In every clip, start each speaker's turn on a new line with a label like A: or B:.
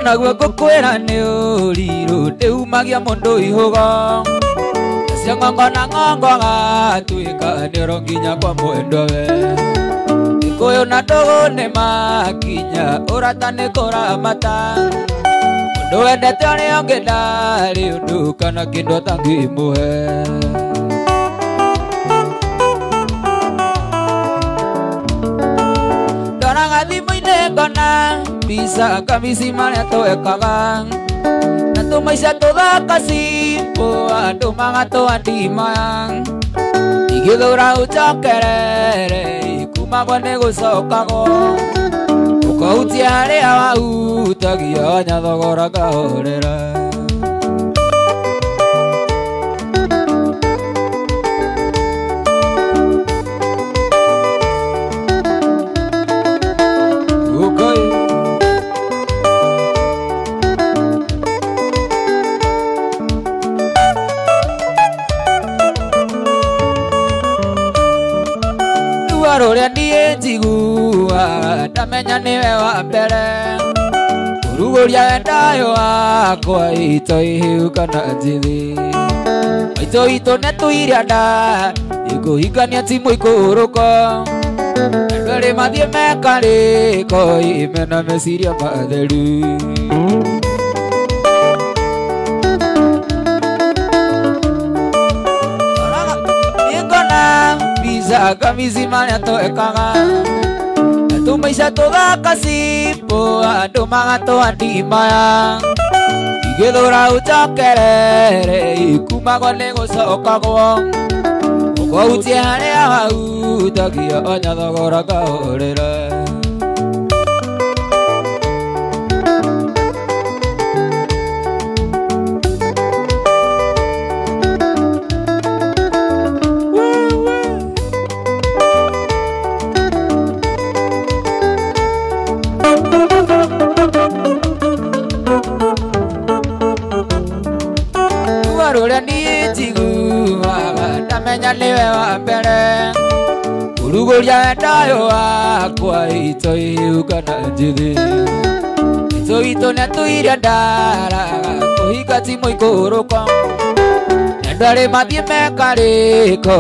A: Naguo ngũkwĩra nĩ ũrirũ ndĩumagia mũndũ ihũgo cio ng'ongo na ng'ongo agatuĩka nĩ nginya kwa mwendwa we Gĩkũyũ na ndũgũ nĩ makinya ũrata nĩ kũramata mũndũ wendete ũrĩa ũngĩ ndarĩ ũndũ kana kĩndũ atangĩmũhe. Ndoraga thimũ-inĩ ngona mbica kamisi marĩa twekaga na tũmaica tũthaka simple andũ magatũa ndimaya ingĩthũra ũcokerere kumagwo nĩ gũcokagwo ũkahutia harĩa wahutagia nyathogora ngahorera. Rũrĩa niĩ njiguaga ndamenya nĩwe wa mbere kũrugũria wendayo wakwa ito ihiũ kana njĩthĩ maitũ witũ nĩtũiria nda ĩkũhikania ti mũikũrũko andũ erĩ mathiĩ mekarĩko mena meciria matheru. Kamisi marĩa twekaga na tũmaica tũthaka simple andũ magatũa ndimaya ingĩthũra ũcokerere kumagwo nĩ gũcokagwo ũkahutia harĩa wahutagia onyathogora ngahorera. Rũrĩa niĩ njiguaga ndamenya nĩwe wa mbere kũrugũria wendayo wakwa ito ihiũ kana njĩthĩ maitũ witũ nĩatũiria ndaraga kũhika ti mũikũrũko andũ erĩ mathiĩ mekarĩko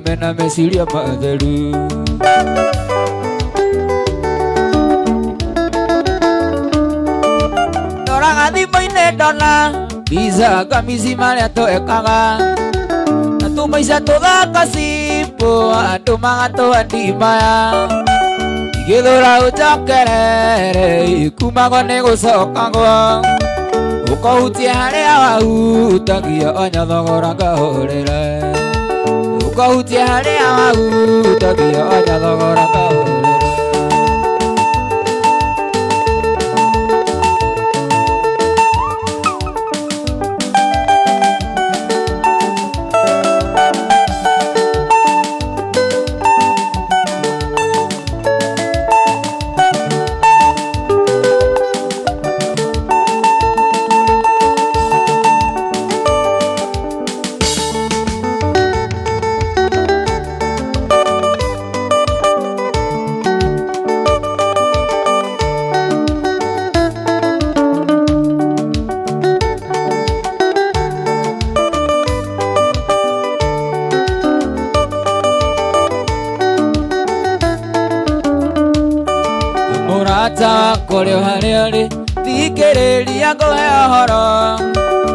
A: mena meciria matheru. Ndoraga thimũ-inĩ ndona mbica kamisi marĩa twekaga na tũmaica tũthaka simple andũ magatũa ndimaya ingĩthũra ũcokerere kumagwo nĩ gũcokagwo ũkahutia harĩa wahutagia onyathogora ngahorera ũkahutia harĩa wahutagia onyathogora ngahorera. Mũrata wakwa ũrĩ o harĩa ũrĩ thikĩrĩria ngũhe ũhoro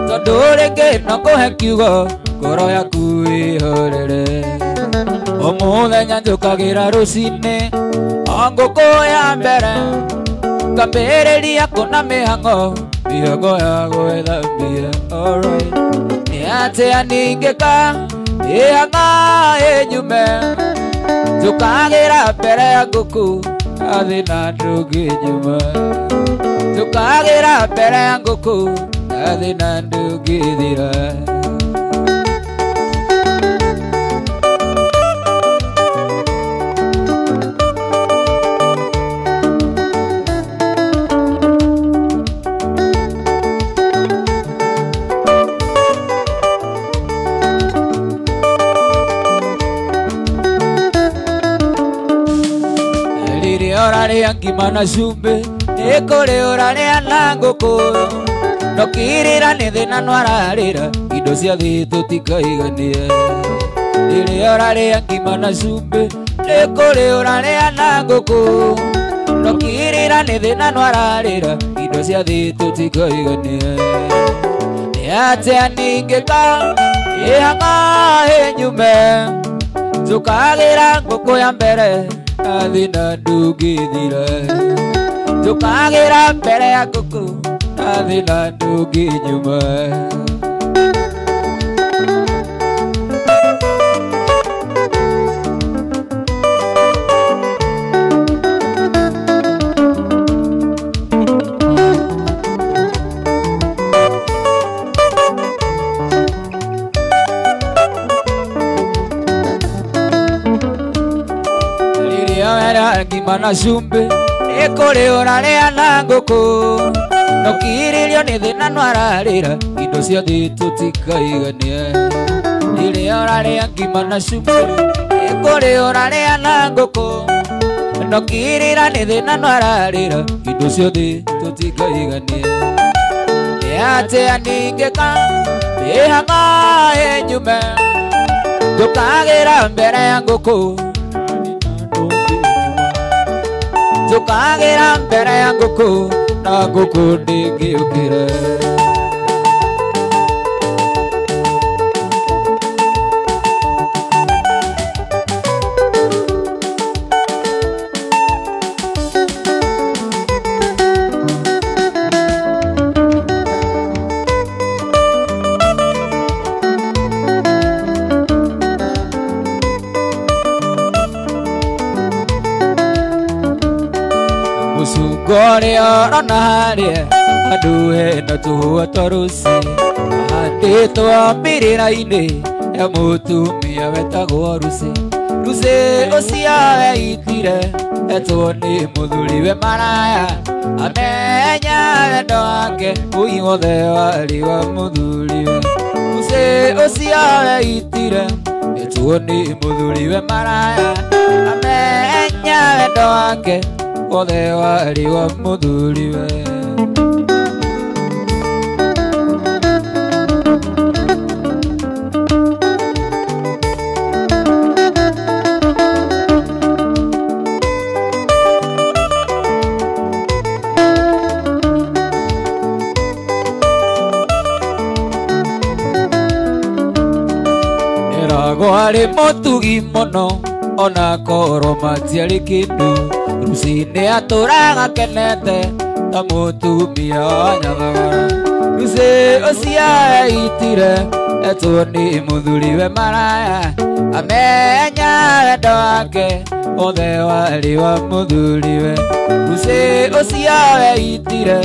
A: tondũ rĩngĩ no ngũhe kiugo ngoro yaku ĩhorere o mũthenya njũkagĩra rũcinĩ o ngũkũ ya mbere ngambĩrĩria kũna mĩhang'o mĩhang'o ya gwetha mbia. Alright, nĩ atĩa ningĩka ĩhang'a ĩnyume njũkagĩra mbere ya ngũkũ athĩna ndũngĩnyuma njũkagĩra mbere ya ngũkũ athĩna ndũngĩthira. Rĩrĩa ũrarĩa ngima na cumbĩ Nĩ kũrĩ ũrarĩa na ngũkũ nokirĩra nĩ thĩna nwararĩra indo cia thĩ tũtikaiganie rĩrĩa ũrarĩa ngima na cumbĩ nĩ kũrĩ ũrarĩa na ngũkũ nokirĩra nĩ thĩna nwararĩra indo cia thĩ tũtikaiganie nĩ atĩa ningĩka ĩhang'a ĩnyume njũkagĩra ngũkũ ya mbere na thĩna ndũngĩthira njũkagĩra mbere ya ngũkũ na thĩna ndũngĩnyuma. Ngima na cumbĩ nĩ kũrĩ ũrarĩa na ngũkũ nokirĩrio nĩ thĩna nwararĩra indo cia thĩ tũtikaiganie rĩrĩa ũrarĩa ngima na cumbĩ nĩ kũrĩ ũrarĩa na ngũkũ nokirĩra nĩ thĩna nwararĩra indo cia thĩ tũtikaiganie nĩ atĩa ningĩka ĩhang'a ĩnyume njũkagĩra mbere ya ngũkũ njũkagĩra mbere ya ngũkũ na ngũkũ ndĩngĩũkĩra. Mũcungwa ũrĩa ũrona harĩa handũ hena tũhũa twa rũci ahandĩtwo mbĩrĩra-inĩ ya mũtumia wetagwo Rucĩ. Rucĩ ũcio weitire etwo nĩ mũthuriwe maraya amenya wendo wake ũi wothe warĩ wa mũthuriwe. Rucĩ ũcio weitire etwo nĩ mũthuriwe maraya amenya wendo wake wothe warĩ wa mũthuriwe. Eragwo arĩ mũtugi mũno ona korwo matiarĩ kĩndũ Rucĩ nĩ atũraga kenete ta mũtumia wa nyathogora. Rucĩ ũcio eitire etwo nĩ mũthuriwe maraya amenya wendo wake wothe warĩ wa mũthuriwe. Rucĩ ũcio eitire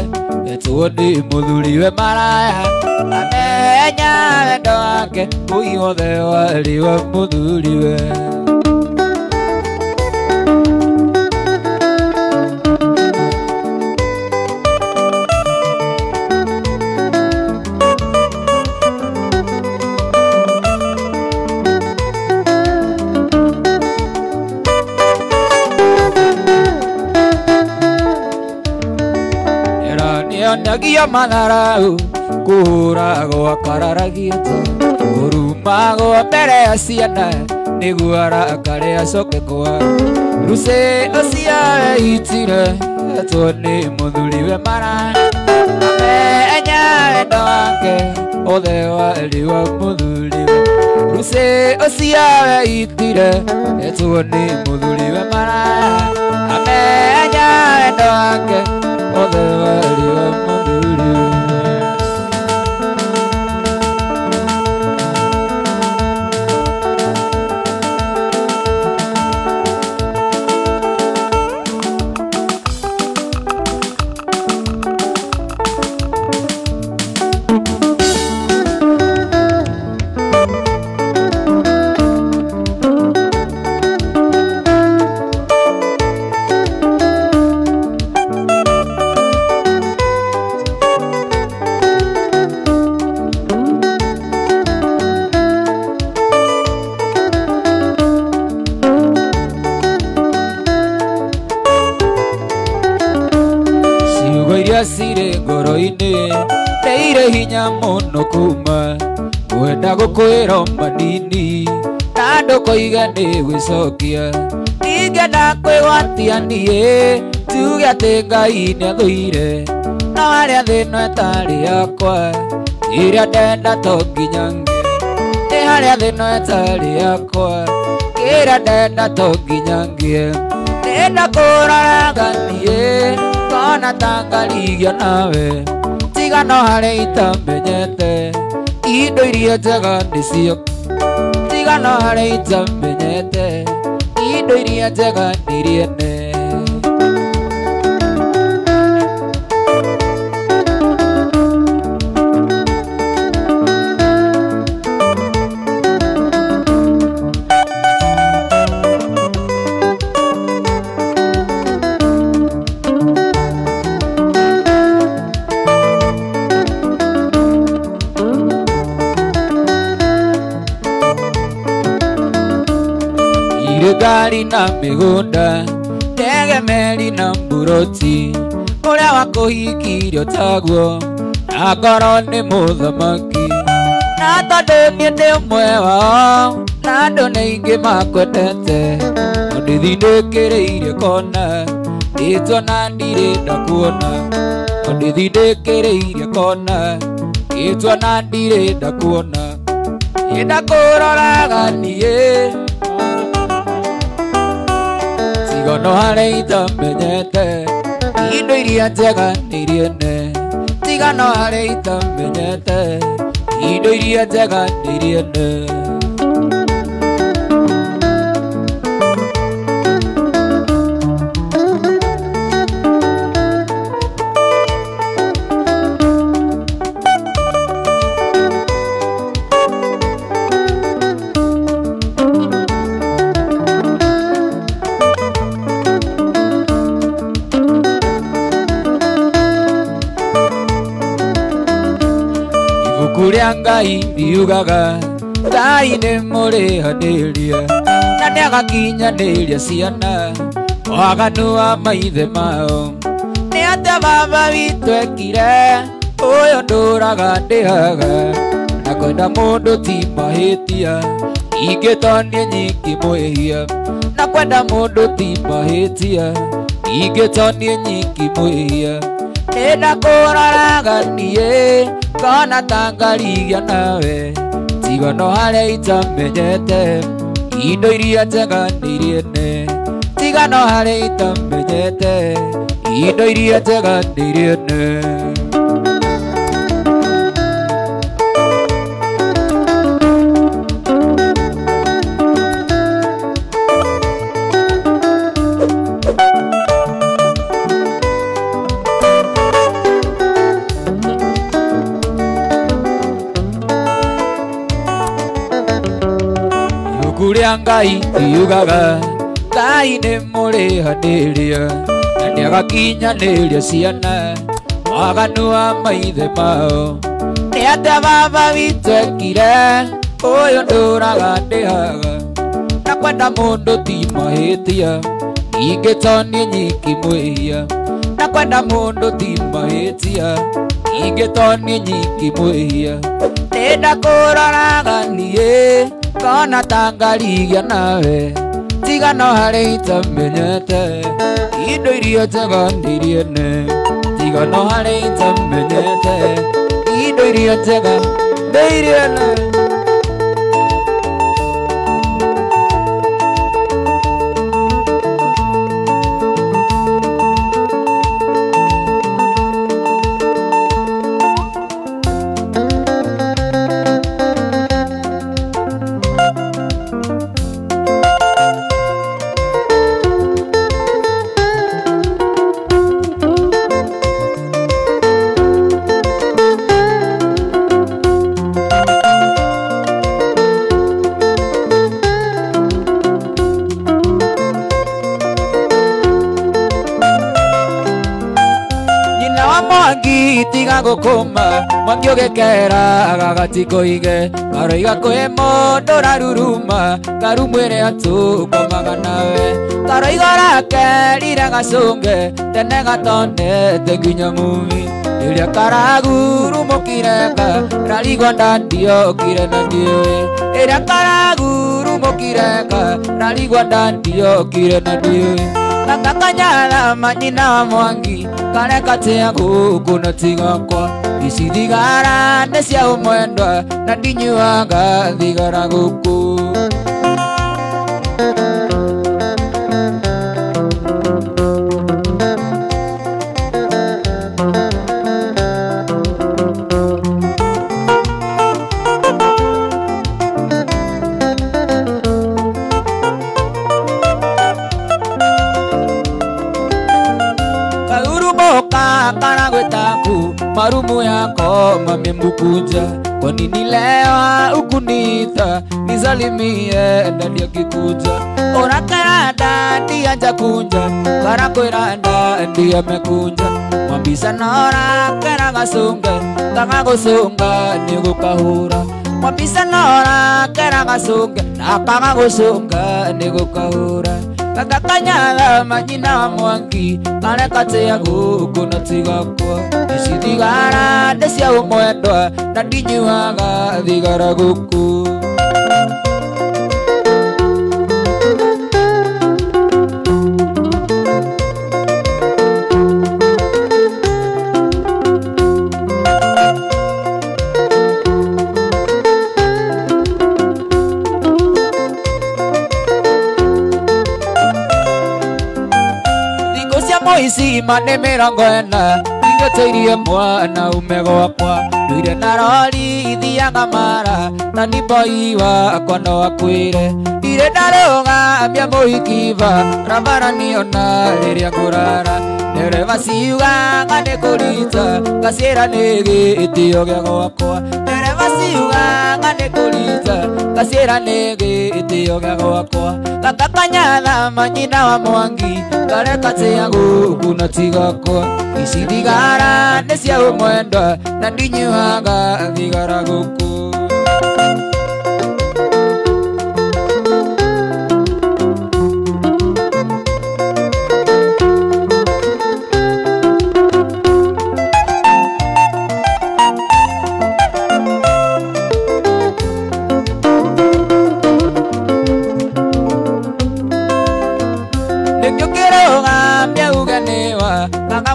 A: etwo nĩ mũthuriwe maraya amenya wendo wake ũi wothe warĩ wa mũthuriwe. Nĩonagia matharau kũhũragwo akararagia ta kũrumagwo mbere ya ciana nĩguo arakare acoke kwa. Rucĩ ũcio eitire etwo nĩ mũthuriwe maraya amenya wendo wake wothe warĩ wa mũthuriwe. Rucĩ ũcio eitire etwo nĩ mũthuriwe maraya amenya wendo wake wothe warĩ wa mũthuriwe. iria cirĩ ngoro-inĩ nĩirĩ hinya mũno kuma kwenda gũkwĩra manini na ndũkoiga nĩ gwĩcokia ningĩenda kwĩgwatia niĩ tuge atĩ Ngai nĩathũire no harĩa thĩ ĩno ĩtarĩ yakwa kĩrĩa ndenda to nginya ngĩe nĩ harĩa thĩ ĩno ĩtarĩ yakwa kĩrĩa ndenda to nginya ngĩe nĩndakũroraga niĩ ngona ta ngarigia nawe tiga no harĩa itamenyete indo iria njega nĩcio tiga no harĩa itamenyete indo iria njega nĩ iriene. Ngari na mĩgũnda ndege meri na mburoti ũrĩa wakũhikirio taguo na ngoro nĩ mũthamaki na tondũ niĩ ndĩ ũmwe wao na andũ nĩ aingĩ makwendete no ndĩthindĩkĩrĩirie kona ndĩtwo na ndirĩ ndakuona no ndĩthindĩkĩrĩirie kona ndĩtwo na ndirĩ ndakuona nĩndakũroraga niĩ tiga no harĩa itamenyete indo iria njega nĩ iriene tiga no harĩa itamenyete indo iria njega nĩ iriene. Ibuku rĩa Ngai riugaga Ngai nĩ mũrĩhanĩria na nĩagakinyanĩria ciana waganu wa maithe mao nĩ atĩa baba witũ ekire ũyũ ndũraga ndĩhaga na kwenda mũndũ ti mahĩtia ingĩtonie nyingĩ mwĩhia na kwenda mũndũ ti mahĩtia ingĩtonie nyingĩ mwĩhia nĩndakũroraga niĩ ngona ta ngarigia nawe tiga no harĩa itamenyete indo iria njega nĩ iriene tiga no harĩa itamenyete indo iria njega nĩ iriene. Ibuku rĩa Ngai riugaga Ngai nĩ mũrĩhanĩria na nĩagakinyanĩria ciana waganu wa maithe mao nĩ atĩa baba witũ ekire ũyũ ndũraga ndĩhaga na kwenda mũndũ ti mahĩtia ingĩtonie nyiki mwĩhia na kwenda mũndũ ti mahĩtia ingĩtonie nyiki mwĩhia nĩndakũroraga niĩ ngona ta ngarigia nawe tiga no harĩa itamenyete indo iria njega nĩ iriene tiga no harĩa itamenyete indo iria njega nĩ iriene. Mwangi tiga gukuma Mwangi ugikera gagatikoige karoiga kwi mundu raruruma karumwire atukomaga nawe karoiga rakerire gacunge tene gatonete nginya mumi iria karagurumukireka rarigwa ndandiokire na ndiũĩ iria karagurumukireka rarigwa ndandiokire na ndiũĩ Kakanyala manyina wa Mwangi kareka tia guku na tigakwa ici thigara nĩ cia ũmwendwa na ndinyuaga thigara guku. Marumu yako mamembukuja kwa nini lewa ukunita nisalimie ndani akikuja orakera ndani anja kunja karakwira ndani amekunja mwambisa norakera gasunga kagagusunga nigukahura mwambisa norakera gasunga nakagagusunga nigukahura Kakanyala manyina wa Mwangi kareka tia guku na tigakwa ici thigara nĩ cia ũmwendwa na ndinyuaga thigara guku. Isima nĩ mĩrongo ĩna ingĩtĩirie mwana ume gwakwa nduire na rori ithiaga mara na ni boy wakwa no akwĩre ndirĩ ndarũgamia mũhikiba barabara niona rĩrĩa ngũrara ndereba ciugaga nĩ kũrita ngaciĩra nĩ gĩtĩo gĩa gwakwa ndereba ciugaga nĩ kũrita ngaciĩra nĩ gĩtĩo gĩa gwakwa Kakanyala manyina wa Mwangi kareka tia guku na tigakwa ici thigara nĩ cia ũmwendwa na ndinyuaga thigara guku.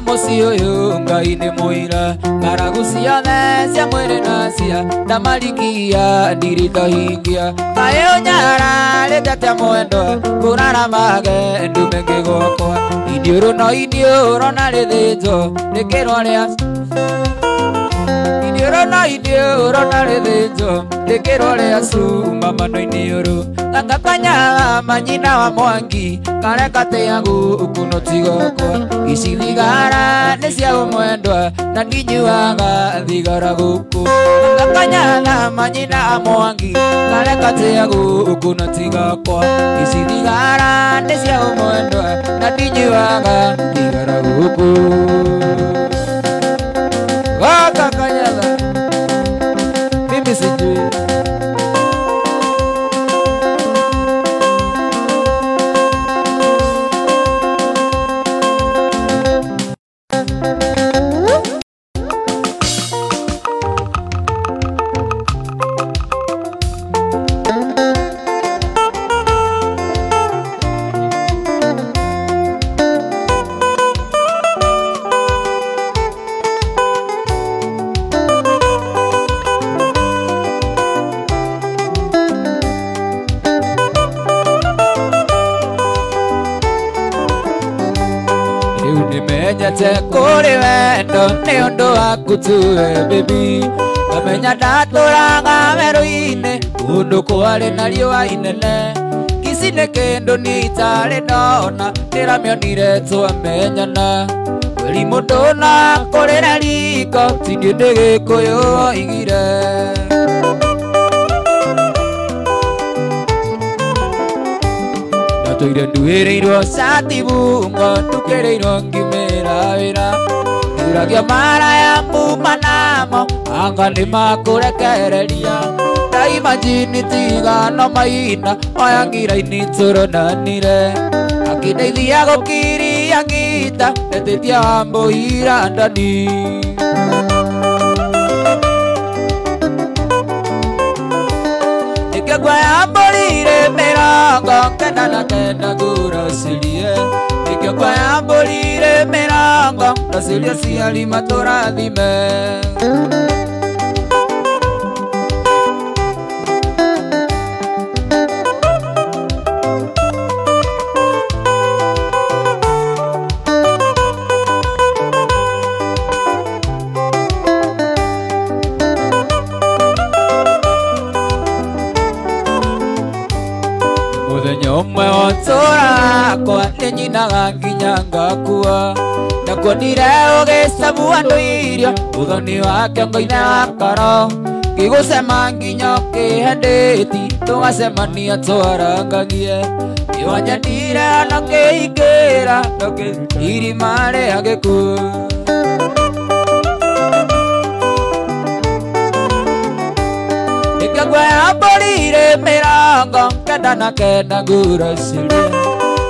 A: Mũciĩ ũyũ Ngai nĩ mũira ng'aragu ciothe cia mwĩrĩ na cia ndamarikia ndiritahingia kaĩ ũnyararĩte atĩa mwendwa kũraramage ndume ngĩgwakwa iniũrũ no iniũrũ na rĩthĩnjwo rĩkĩrwo rĩa iniũrũ no iniũrũ na rĩthĩnjwo rĩkĩrwo rĩa cuma mano iniũrũ Kakanyala manyina wa Mwangi kareka tia guku no tigakwa ici thigara nĩ cia ũmwendwa na ndinyuaga thigara guku Kakanyala manyina wa Mwangi kareka tia guku no tigakwa ici thigara nĩ cia ũmwendwa na ndinyuaga thigara guku. Kakanyala mimi sijui. Kũrĩ wendo nĩ ũndũ waku tu we baby ngamenya ndatũraga werũ-inĩ kũndũ kwarĩ na riũa inene Kici nĩ kĩndũ niĩ itarĩ ndona ndĩramĩonire twamenyana Kwĩri mũndũ na kũrĩra riko ti niĩ ndĩ Gĩkũyũ oigire. Ndatũire nduĩrĩirwo cati bungo ndukĩrĩirwo ngimĩra wĩra Turagia mara ya mumanamo anga nĩ makũrekereria Ndaimajini tigano maina oya ngira-inĩ tũronanire Akĩndeithia gũkiria ngita etĩtia wambũira ndani Nĩkĩo kwayambũrire mĩrango kenda na kenda ngũracirie Nĩkĩo kwayambũrire mĩrango ndaciria ciari matũrathime Mũthenya ũmwe wa ũtũũra wakwa nĩnyinaga nginya ngakua Ndakuonire ũgĩcamu andũ irio ũthoni wake ngo-inĩ wa koro Ngĩgũcema nginya ũkĩhe ndĩti tũgacemania twarangagie Nĩwanyendire ona ũkĩingĩra irima rĩa gĩkuũ Nĩkĩo kwayambũrire mĩrango kenda na kenda ngũracirie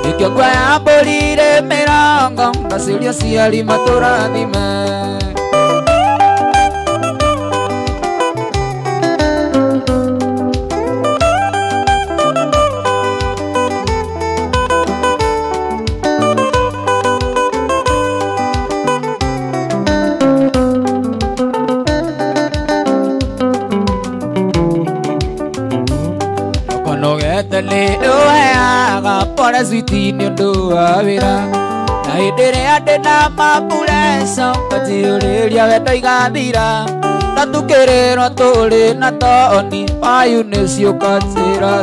A: Nĩkĩo kwayambũrire mĩrango ndaciria ciari matũrathime Nogete nĩ ũheaga pore switi nĩ ũndũ wa wĩra Na hĩndĩ ĩrĩa ndĩna mapureco nganjiyũrĩria wendo igathira Na tukĩrĩrwo tũrĩ na toni wayu nĩcio ũkanjĩra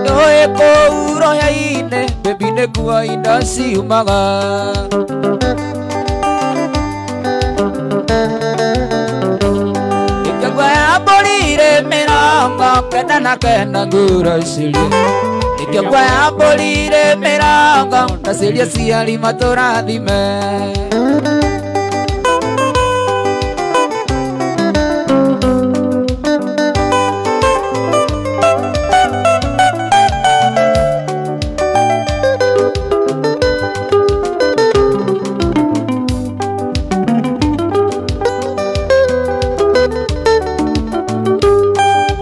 A: Ndũĩ kũu roho-inĩ baby nĩkuo indo ciumaga Nĩkĩo kwayambũrire mĩrango kenda na kenda ngũracirie Nĩkĩo kwayambũrire mĩrango ndaciria ciari matũrathime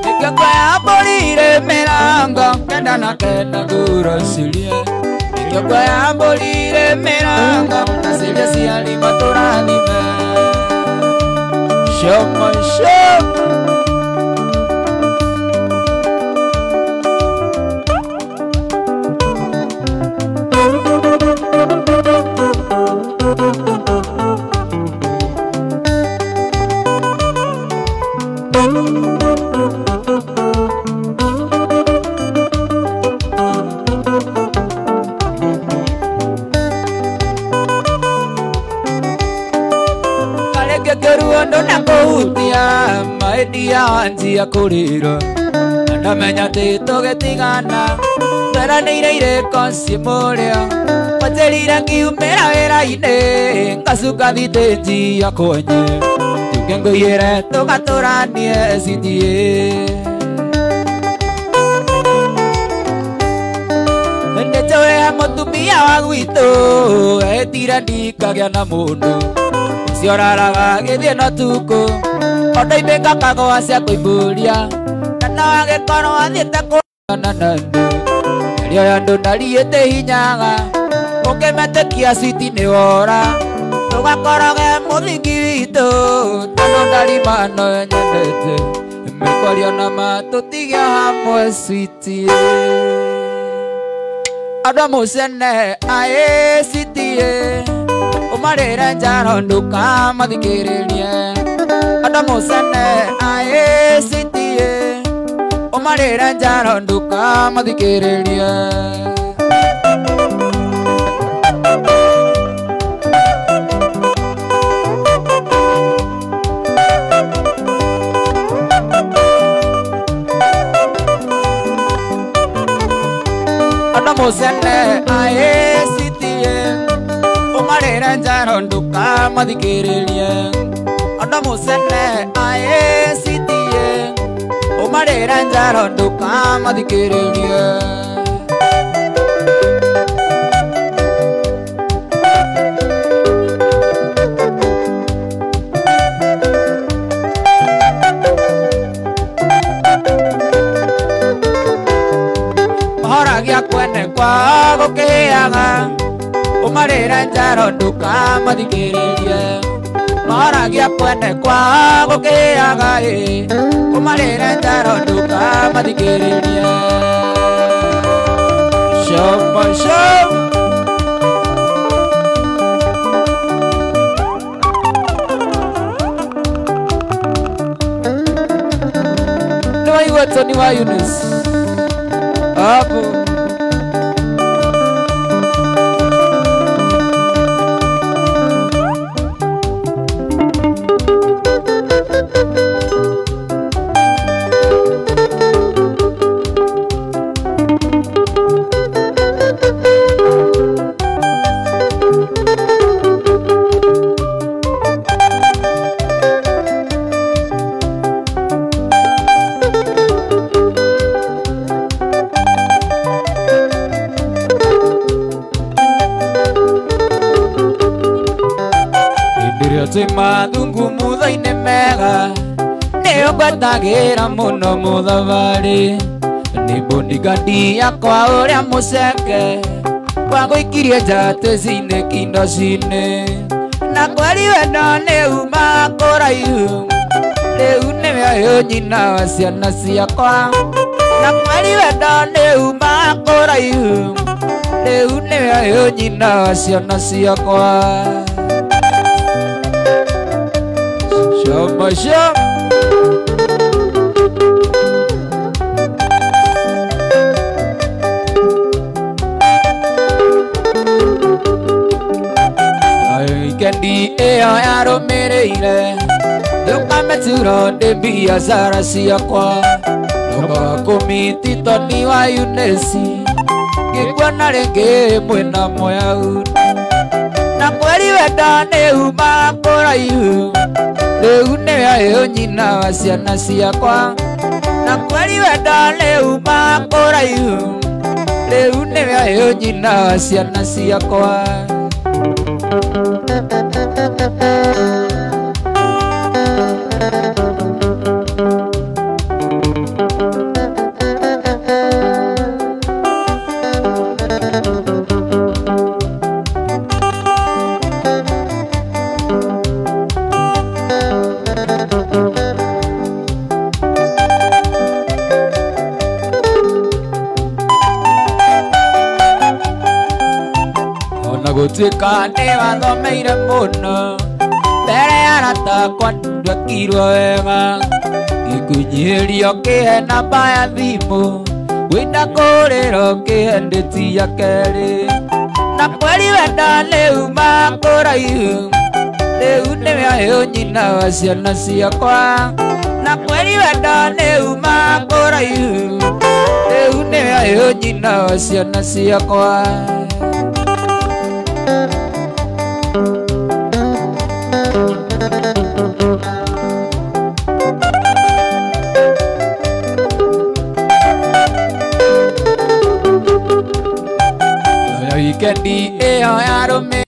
A: Nĩkĩo kwayambũrire mĩrango kenda na kenda ngũracirie Nĩkĩo kwayambũrire mĩrango ndaciria ciari matũrathime Shoma shoma Kareke na kũhutia maendia anjia kũrĩra Na ndamenya atĩ tũgĩtigana tweranĩire irĩko ciĩ mũrĩo Wanjĩrire ngiumĩra wĩra-inĩ ngacuka thitĩnji ya kwenye Njuke ngũiyĩre tũgatũranie citiĩ Nĩnjũĩ he mũtumia wa gwitũ etire ndikagĩa na mũndũ Ũcio ũraraga agĩthiĩ na ũtukũ Ondoimĩka kagũa cia kũimbũria Na no agĩkorwo athiĩte kũrana na andũ Mĩario ya andũ ndariĩte hinyaga Ũkĩmetĩkia switi nĩ wora Tũgakoroge mũthingi witũ Tondũ ndarimano nyendete Mĩkwario na ma tũtige hamwe switi Andũ mũcene aĩ switi Ũmarĩre njaro ndũkamathikĩrĩrie Andũ mũcene aĩ switi Ũmarĩre njaro ndũkamathikĩrĩrie Andũ mũcene aĩ switi Ũmarĩre njaro Ndũkamathikĩrĩrie ona mũcene aĩcitie ũmarĩre njaro ndũkamathikĩrĩrie. Mahoragia kwene kwao gũkĩaga ũmarĩre njaro ndũkamathikĩrĩrie. Mahoragia kwene kwao gũkĩaga ũmarĩre njaro ndũkamathikĩrĩrie. Shoma shoma nĩwaigua Tony wa Eunice hapo. Mathungumutho-inĩ mega nĩũngwetagĩra mũno mũthabarĩ nĩ bodyguard yakwa ũrĩa mũceke wagũikirie njatĩ-inĩ kindo-inĩ na kweri wendo nĩ uma kũraihu rĩu nĩwe ũyũ nyina wa ciana ciakwa na kweri wendo nĩ uma kũraihu rĩu nĩwe ũyũ nyina wa ciana ciakwa. Shoma shoma wikendi ĩyo yarũmĩrĩire ndũkameturo ndĩ biacara ciakwa ndũkaga kũmiti Tony wa Eunice ngĩkuona rĩngĩ mwĩna Mũyahudi na kweri wendo nĩ uma kũraihu rĩu nĩwe ũyũ nyina wa ciana ciakwa na kweri wendo nĩ uma kũraihu rĩu nĩwe ũyũ nyina wa ciana ciakwa. Gũtuĩka nĩwathomeire mũno mbere ya arata akwa ndwekirwo wega gĩkunyihĩrio kĩhe namba ya thimũ wĩnda kũrĩrwo kĩhe ndĩti ya kerĩ na kweri wendo nĩ uma kũraihu rĩu nĩwe ũyũ nyina wa ciana ciakwa na kweri wendo nĩ uma kũraihu rĩu nĩwe ũyũ nyina wa ciana ciakwa. Wikendi ĩyo yarũmĩ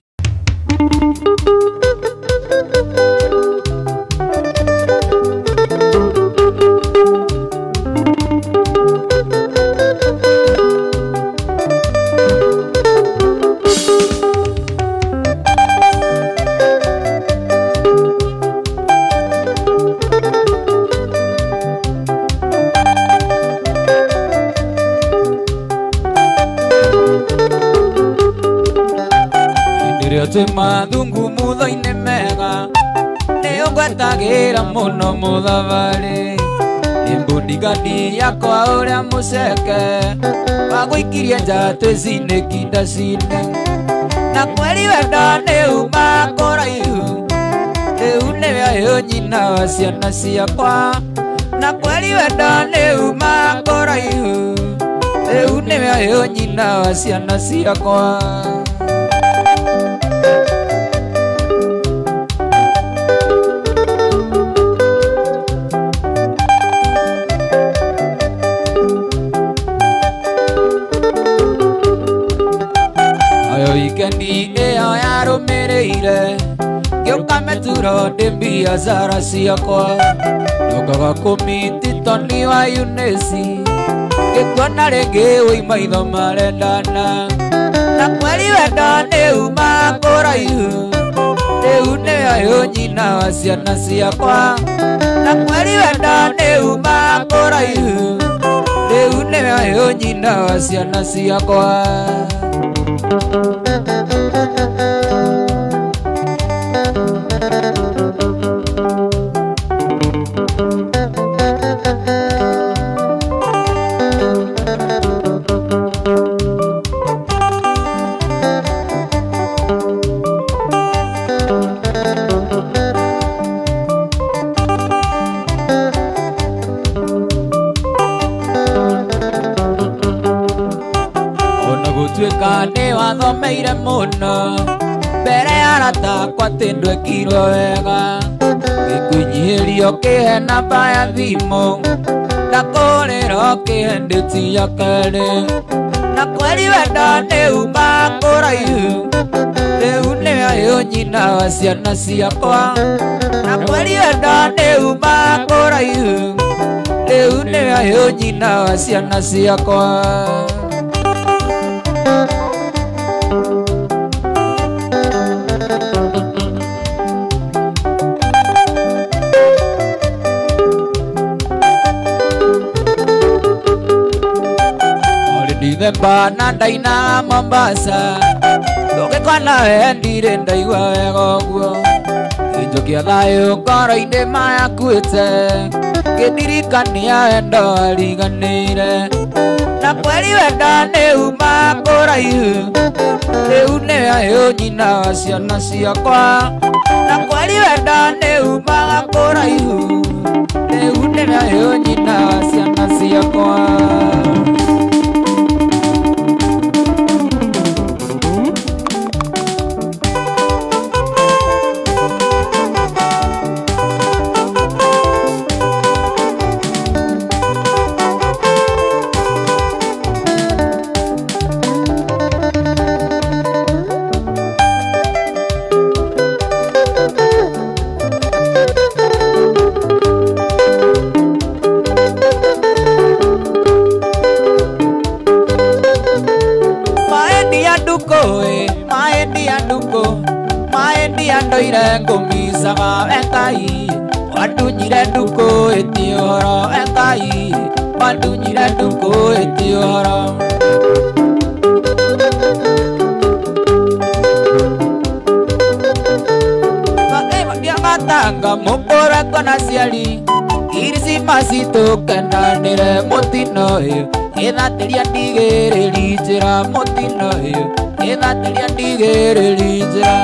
A: mathungumutho-inĩ mega nĩũngwetagĩra mũno mũthabarĩ nĩ bodyguard yakwa ũrĩa mũceke wagũikirie njatĩ-inĩ kinda-inĩ na kweri wendo nĩ uma kũraihu rĩu nĩwe ũyũ nyina wa ciana ciakwa na kweri wendo nĩ uma kũraihu rĩu nĩwe ũyũ nyina wa ciana ciakwa. mũthuro ndĩ biacara ciakwa ndokaga kũmititoni wa Eunice ngĩkuona rĩngĩ wĩ maitho marendana na kweri wendo nĩ uma kũraihu rĩu nĩwe ũyũ nyina wa ciana ciakwa na kweri wendo nĩ uma kũraihu rĩu nĩwe ũyũ nyina wa ciana ciakwa. Gũtuĩka nĩ wathomeire mũno mbere ya arata akwa atĩ ndwekirwo wega ngĩkwĩnyihĩria ũkĩhe namba ya thimũ ndakũrĩra ũkĩhe ndĩti ya kerĩ na kweri wendo nĩ uma kũraihu rĩu nĩwe ũyũ nyina wa ciana ciakwa na kweri wendo nĩ uma kũraihu rĩu nĩwe ũyũ nyina wa ciana ciakwa. Dithemba na ndaina Mombasa ndũgĩkona we ndirĩ ndaigua wega ũguo kĩnjũkia thayũ ngoro-inĩ mayakuĩte kĩndirikania wendo wariganĩire na kweri wendo nĩ uma kũraihu rĩu nĩwe ũyũ nyina wa ciana ciakwa na kweri wendo nĩ uma kũraihu rĩu nĩwe ũyũ nyina wa ciana ciakwa. Ndoire ngũmicaga Engai wandunyire ndukũ ĩti ũhoro Engai wandunyire ndukũ ĩti ũhoro. Matanga mũkũrekwo na ciari kiricimasi tũkenanĩre mũtino ũyũ gĩthatĩria ndigĩrĩri njĩra mũtino ũyũ gĩthatĩria ndigĩrĩri njĩra.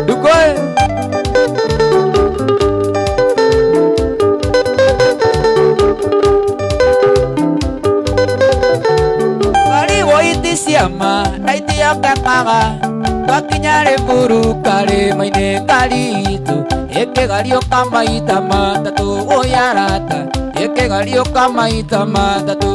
A: Dukoe Kariwo iti ciama na itiokekaga twakinya Rĩmuru karĩma-inĩ karitũ ĩkĩgariũka maita matatũ ũyũ arata ĩkĩgariũka maita matatũ.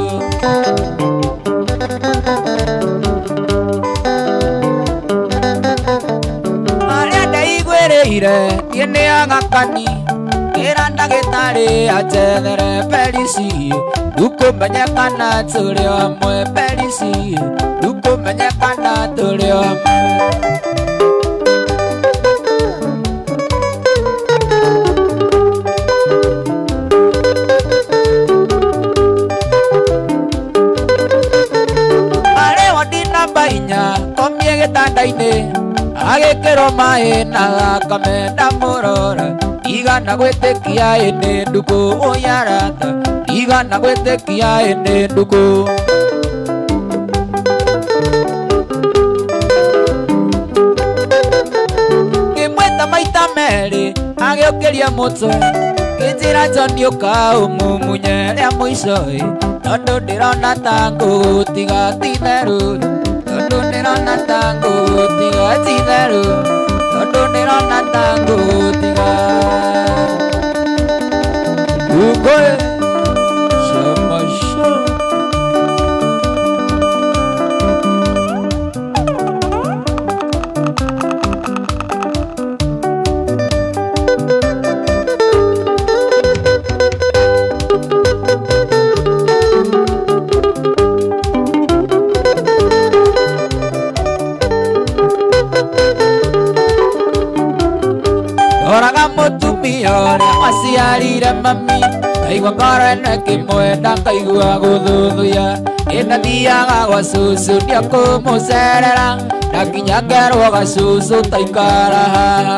A: Niĩ nĩ agakani ngĩra ndagĩtarĩ anjethere Perisi ndukũmenyekana tũrĩ hamwe Perisi ndukũmenyekana tũrĩ hamwe. Arĩ wondi namba inya komie gĩtanda-inĩ agĩkĩrwo maĩ na thakame ndamũrora igana gwĩtĩkia ĩnĩ ndukũ ũyũ arata igana gwĩtĩkia ĩnĩ ndukũ. Ngĩmwĩta maita merĩ agĩũkĩria mũtwe kĩnjĩra John ũka ũmumunye rĩa mũico ĩ tondũ ndĩrona ta ngũgũtiga ti therũ tondũ ndĩrona ta ngũgũtiga ti therũ tondũ ndĩrona ta ngũgũtiga. Ugoe shamasha. Ndoraga mũtumia ũrĩa waciarire mami ngaigua ngoro ĩno ĩkĩmwenda ngaigua gũthuthuya ĩndathiaga gwa cucu ndiakũmũcerera ndakinya ngerwo gacucu taikara haha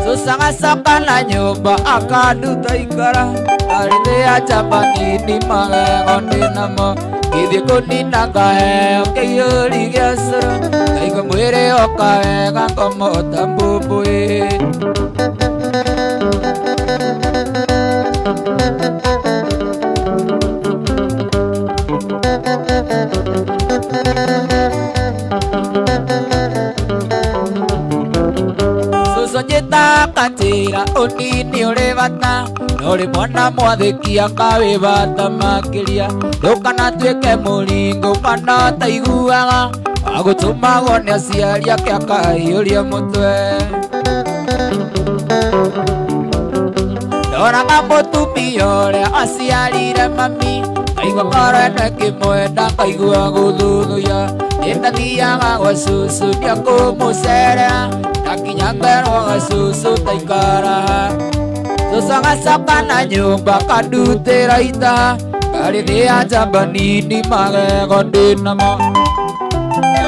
A: cucu agacoka na nyũmba akanduta ikara ndarĩthĩa njamba nini magego ndĩnamo ngĩthiĩ kũnina ngaheo kĩihũri gĩa cũrũ ngaigua mwĩrĩ oka wega ngomota mbũmbũĩ. Cucu njĩtaga njĩra ũnini ũrĩ bata no rĩ mwana mwathĩki akawĩ bata makĩria ndũkanatuĩke mũringũ kana ũtaiguaga agũtũmagwo nĩ aciari ake akaiyũria mũtwe. Ndoraga mũtumia ũrĩa aciarire mami ngaigua ngoro ĩno ĩkĩmwenda ngaigua gũthuthuya nĩndathiaga gwa cucu ndiakũmũcerera ndakinya ngerwo gacucu taikara cucu agacoka na nyũmba akandutĩra ita ngarĩthĩa njamba nini magego ndĩnamo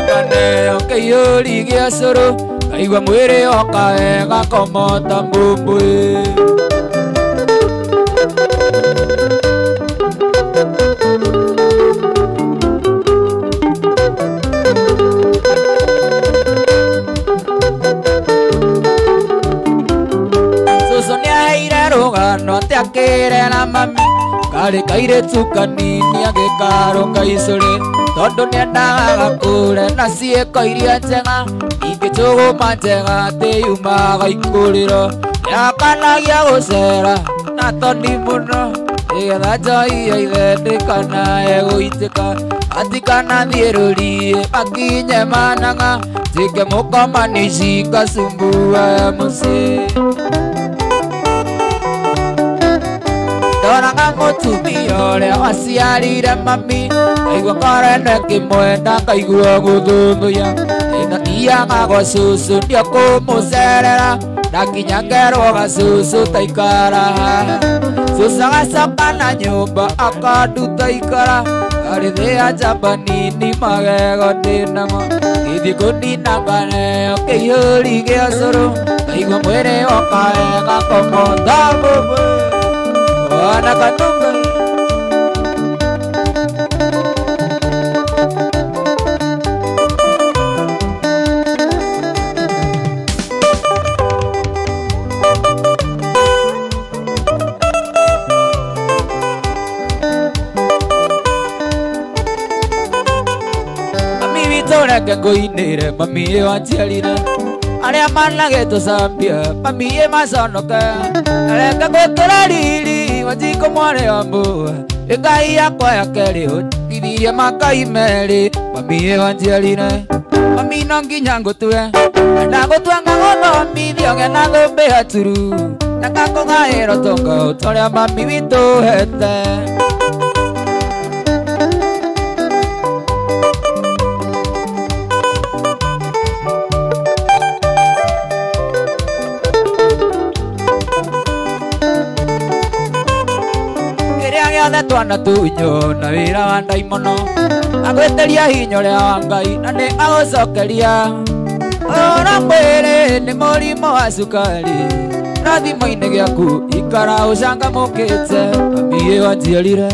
A: nganeo kĩihũri gĩa cũrũ ngaigua mwĩrĩ oka wega ngomota mbũmbũĩ. Cucu nĩaheire rũgano atĩ akĩrera mami karĩ kairĩtu kanini agĩkarũnga icũrĩ tondũ nĩendaga gakũre na ciĩko iria njega ningĩ njũgũma njega atĩ yumaga ikũrĩro nĩakanagia gũcera na toni mũno nĩgetha njohi ya ithe ndĩkanae gũitĩka atikanathiĩ rũriĩ makinye managa njĩke mũkomanici ngacumbua mũciĩ. Ndoraga mũtumia ũrĩa waciarire mami ngaigua ngoro ĩno ĩkĩmwenda ngaigua gũthuthuya nĩndathiaga gwa cucu ndiakũmũcerera ndakinya ngerwo gacucu taikara haha cucu agacoka na nyũmba akanduta ikara ngarĩthĩa njamba nini magego ndĩnamo ngĩthiĩ kũnina nganeo kĩihũri gĩa cũrũ ngaigua mwĩrĩ woka wega ngomota mbũmbũĩ. Wana katunga. Mami witũ reke ngũinĩre mami wanjiarire arĩa managĩtũcambia mami maconoke reke ngwĩkĩre riri wanjikũ mwarĩ wa mbũa ĩngai yakwa ya kerĩ ũnjigithirie makai merĩ mami wanjiarire mami no nginya ngũtue ndagũtua ngagũthomithia ũgĩe na thũmbĩ haturu na ngakũgaĩra ũtonga ũta ũrĩa mami witũ ũhete. Gĩothe twana tunyo na wĩra wa ndaimono agwĩtĩria hinya ũrĩa wa Ngai na nĩ agũcokeria ũra mwĩrĩ nĩ mũrimũ wa cukari na thimũ-inĩ gĩaku ikara ũcangamũkĩte mami wanjiarire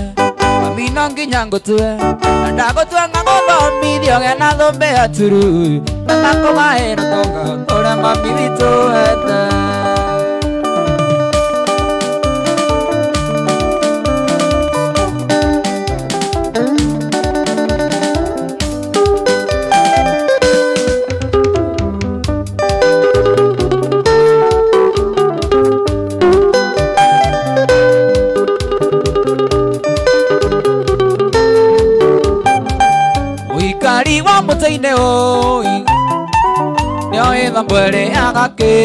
A: mami no nginya ngũtue na ndagũtua ngagũthomithia ũgĩe na thũmbĩ haturu na ngakũgaĩra ũtonga ũrĩa mami witũ ũhete. Mũikari wa mũtĩ-inĩ ũi nĩoĩ thambo ĩrĩaga kĩ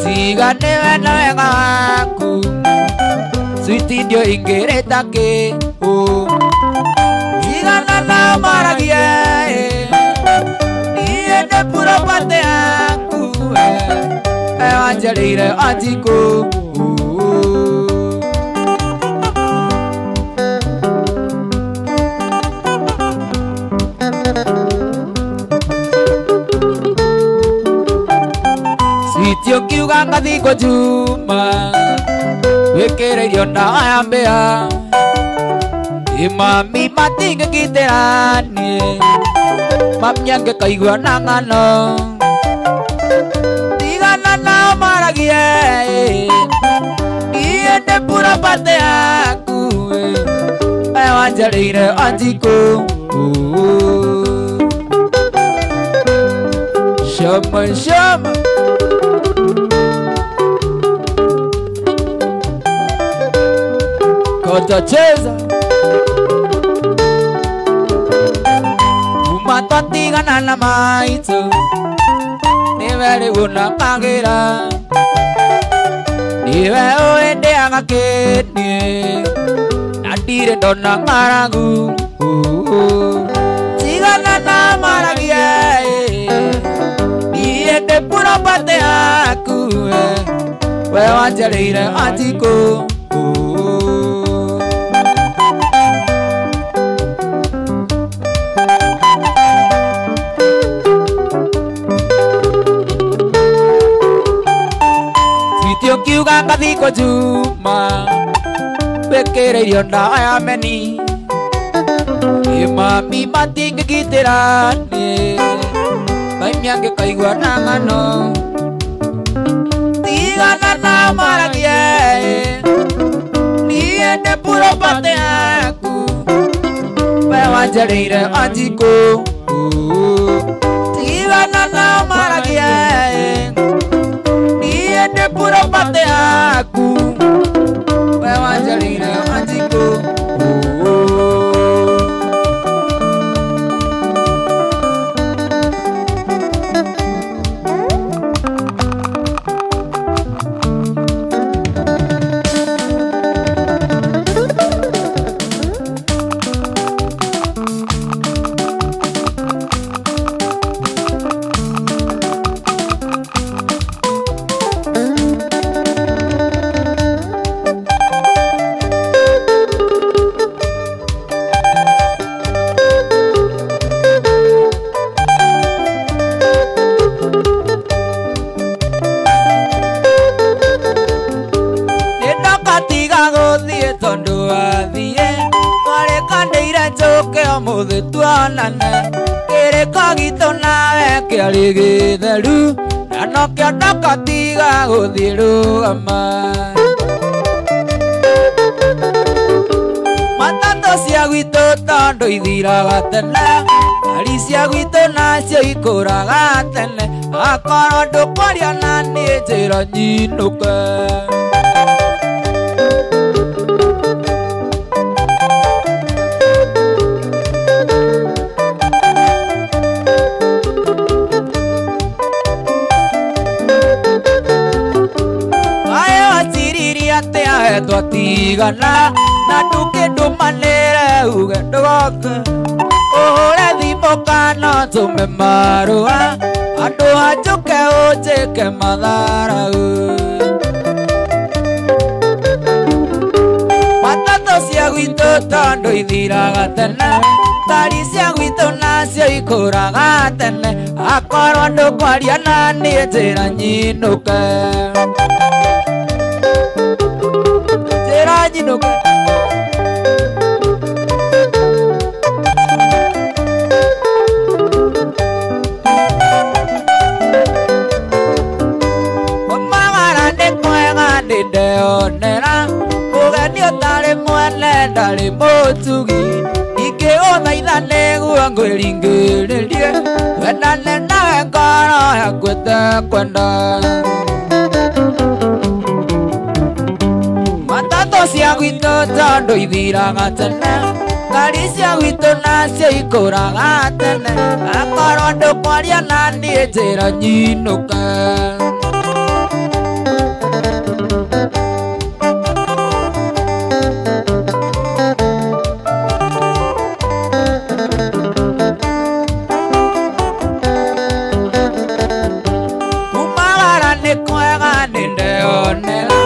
A: tiga nĩwe na wega waku switi ndio ingĩrĩta kĩ tigana nao maragie niĩ ndĩ purobate yaku wanjarĩire Wanjikũ. Switi ũkiuga ngathiĩ kwa Juma wĩkĩre irio ndawa ya mbĩa. Mami matingĩngitĩra niĩ, mami angĩkaigua na ng'ano. Tigana nao maragie, niĩ ndĩ purapatĩ yaku, we wanjarĩire Wanjikũ. Shama shama kotacheza umatwatigana na maitũ nĩwe rĩu ũnakagĩra nĩwe ũĩ ndĩaga kĩniĩ na ndirĩ ndona ng'aragu. Tigana na maragie, niĩ ndĩ purapatĩ yaku, we wanjarĩire Wanjikũ. Switi ũkiuga ngathiĩ kwa Juma wĩkĩre irio ndawa ya meni. Mami matingĩngitĩra niĩ, mami angĩkaigua na ng'ano. Tigana nao maragie, niĩ ndĩ purapatĩ yaku, we wanjarĩire Wanjikũ. Tigana nao maragie, niĩ ndĩ purapatĩ yaku, we wanjarĩire Wanjikũ. Gũthiĩ tondũ wathiĩ twarĩkanĩire njũke ũmũthĩ tuonane. Kĩrĩko gitũ nawe kĩarĩ gĩtheru na nokĩo ndakatiga gũthiĩ rũgama. Matatũ cia gwitũ tondũ ithiraga tene, ngari cia gwitũ nacio ikũraga tene. Akorwo ndũkwaria na niĩ njĩra nyinũke. Twatigana na ndũkĩndũmanĩre uge ndũgoke, ũhũre thimũ kana ũtũme marũa andũ anjũke ũnjĩke matharau. Matatũ cia gwitũ tondũ ithiraga tene, ngari cia gwitũ nacio ikũraga tene. Akorwo ndũkwaria na niĩ njĩra nyinũke, njĩra nyinũke. Kũmagara nĩ kwega nĩndeyonera, ũgeni ũtarĩ mwene ndarĩ mũtugi. Ingĩgũthaitha nĩguo ngwĩringĩrĩrie, wendane nawe ngoro yaku ĩtekwenda. Matatũ cia gwitũ tondũ ithiraga tene, ngari cia gwitũ nacio ikũraga tene. Akorwo ndũkwaria na niĩ njĩra nyinũke. Kwega nĩndeyonera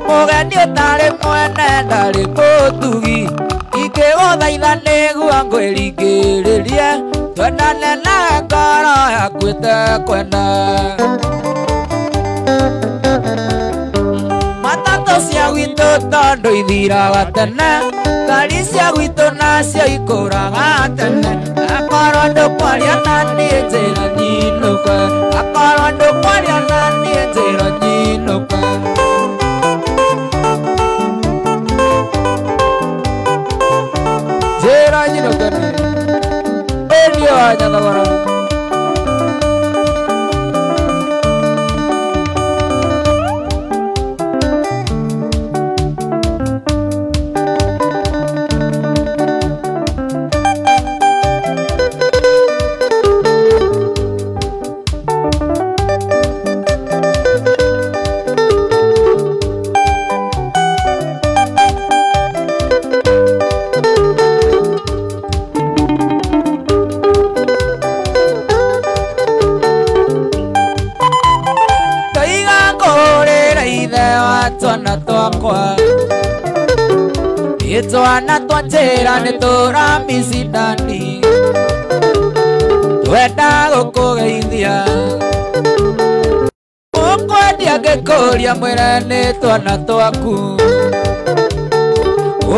A: mũgeni ũtarĩ mwene ndarĩ mũtugi ingĩgũthaitha nĩguo ngwĩringĩrĩrie twendane na ngoro yaku ĩtekwenda matatũ cia gwitũ tondũ ithiraga tene ngari cia gwitũ nacio ikũraga tene akorwo ndũkwaria na niĩ njĩra nyinũke akorwo ndũkwaria na niĩ njĩra nyinũke njĩra nyinũke ĩniĩ wa Nyathogora twana twakwa twana twa njĩra nĩ tũramicindani twenda gũkũgeithia ũkwendia ngĩkũria mwĩre nĩ twana twaku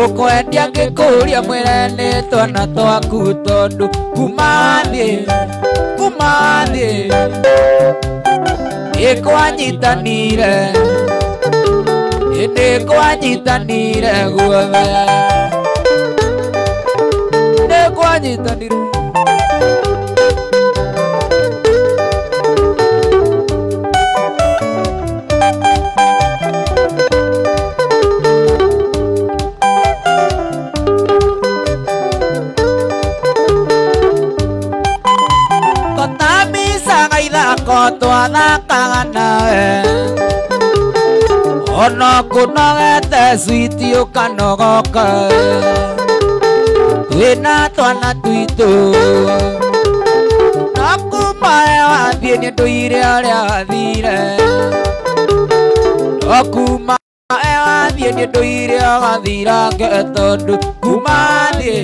A: ũkwendia ngĩkũria mwĩre nĩ twana twaku tondũ kuma thiĩ nĩkwanyitanire nĩkwanyitanire guothe nĩkwanyitanire tũtamicaga ithako twathakaga nawe ona kũnogete switi ũkanogoka twĩna twana twitũ no kuma wathiĩ nĩ ndũire ũrĩa wathire no kuma wathiĩ nĩ ndũire ũgathirange tondũ kuma wathiĩ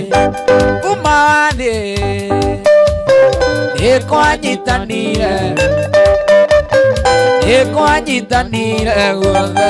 A: nĩkwanyitanire nĩkwanyitanire guothe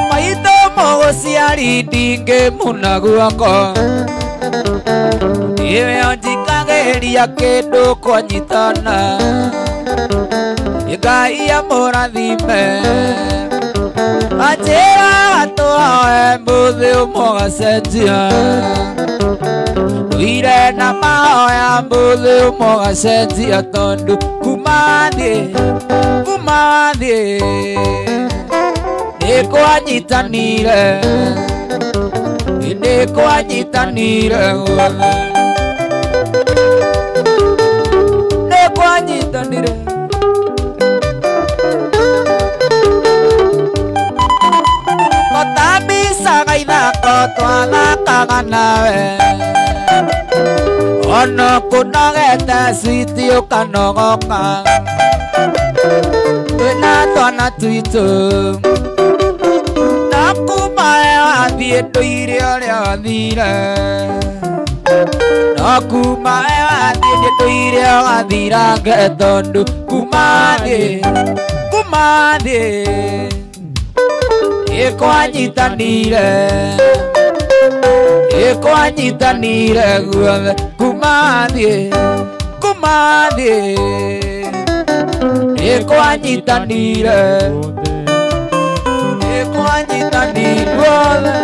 A: maitũ mũgũciari ndingĩmuna guoko iwe njikagĩria kĩndũ kwanyitana Ngai amũrathime anjĩra tũhoe mũthĩ ũmwe ũgacenjia tũire na mahoya mũthĩ ũmwe ũgacenjia tondũ kuma wathiĩ nĩkwanyitanire nĩkwanyitanire guothe nĩkwanyitanire tũtamicaga ithako twathakaga nawe ona kũnogete switi ũkanogoka twĩna twana twitũ no kuma wathiĩ ndũire ũrĩa wathire no kuma wathiĩ nĩ ndũire ũgathirange tondũ kuma wathiĩ nĩkwanyitanire nĩkwanyitanire guothe kuma wathiĩ nĩkwanyitanire nĩkwanyitanire guothe.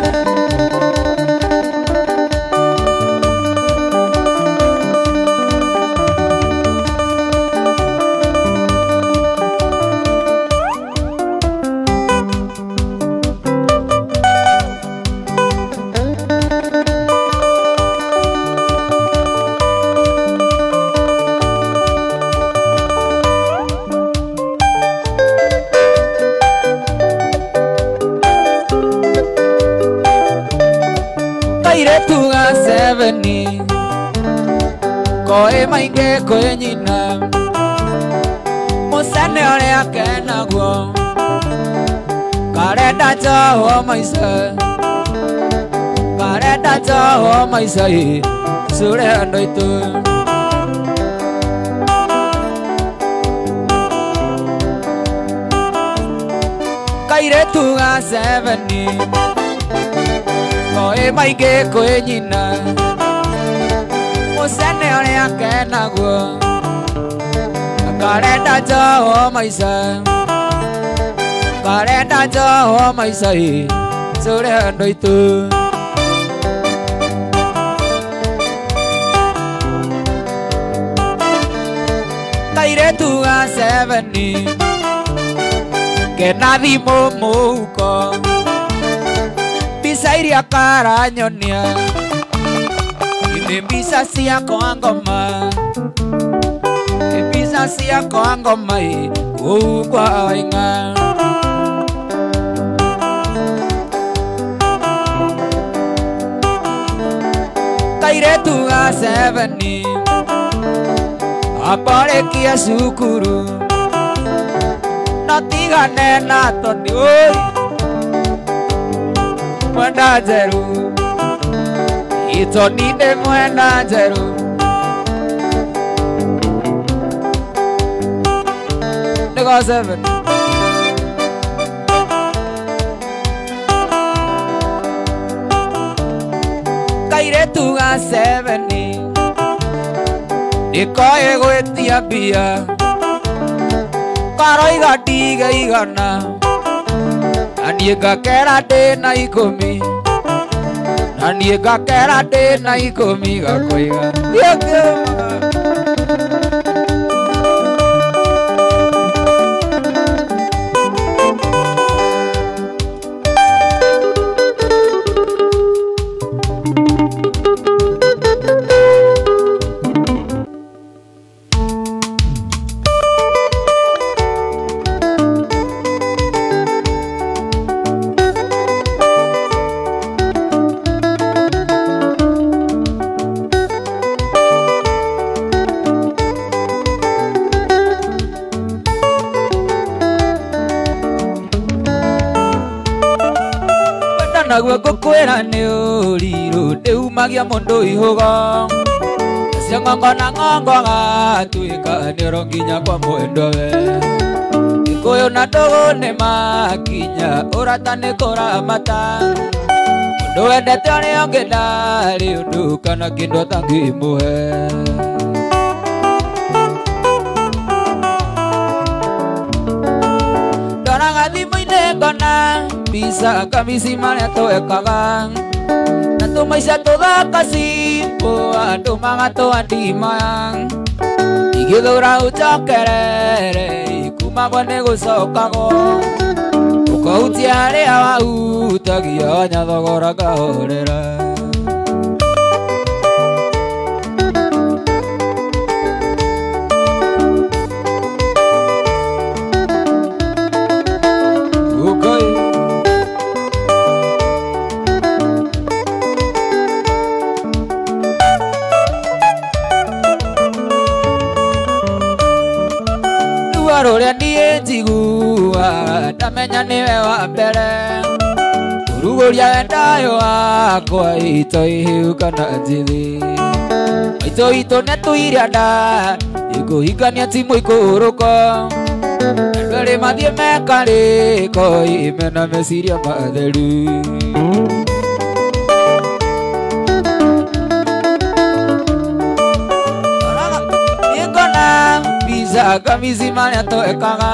A: seveni koe mainge koe nyina musane oria kenaguo karenda njoho maica karenda njoho maica cure andũ aitũ. Kairetu ga seveni koe mainge koe nyina musane oria kenaguo karenda njoho maica karenda njoho maica cure andũ aitũ. Kairetu ga seveni kena thimũ mũhuko mbica iria karanyonia nĩ mbica ciakwa ngoma nĩ mbica ciakwa ngoma kũu kwa Waing'a. Kairetu ga seveni aparekia cukuru no tigane na toni oi mwenda njeru itoni nĩ mwenda njeru. Nĩgo seven kairetu ga seveni nĩkoĩ gwĩtia mbia karoiga ndige igana na niĩ ngakera ndĩna ikũmi na niĩ ngakera ndĩna ikũmi gakoiga. Naguo ngũkwĩra nĩ ũrirũ ndĩumagia mũndũ ihũgo cio ng'ongo na ng'ongo agatuĩka nĩ oro nginya kwa mwendwa we Gĩkũyũ na ndũgũ nĩ makinya ũrata nĩ kũramata mũndũ wendete ũrĩa ũngĩ ndarĩ ũndũ kana kĩndũ atangĩmũhe. Ndoraga thimũ-inĩ ngona mbica kamisi marĩa twekaga na tũmaica tũthaka cimbo andũ magatũa ndimaya ingĩthũra ũnjokerere kumagwo nĩ gũcokagwo ũkahutia harĩa wahutagia wanyathogora ngahorera. Rũrĩa niĩ njiguaga ndamenya nĩwe wa mbere kũrugũria wendayo wakwa ito ihĩu kana njĩthĩ maitũ witũ nĩatũire nda ĩkũhikania ti mũikũrũko andũ erĩ mathiĩ mekarĩko mena meciria matheru. Kamisi marĩa twekaga.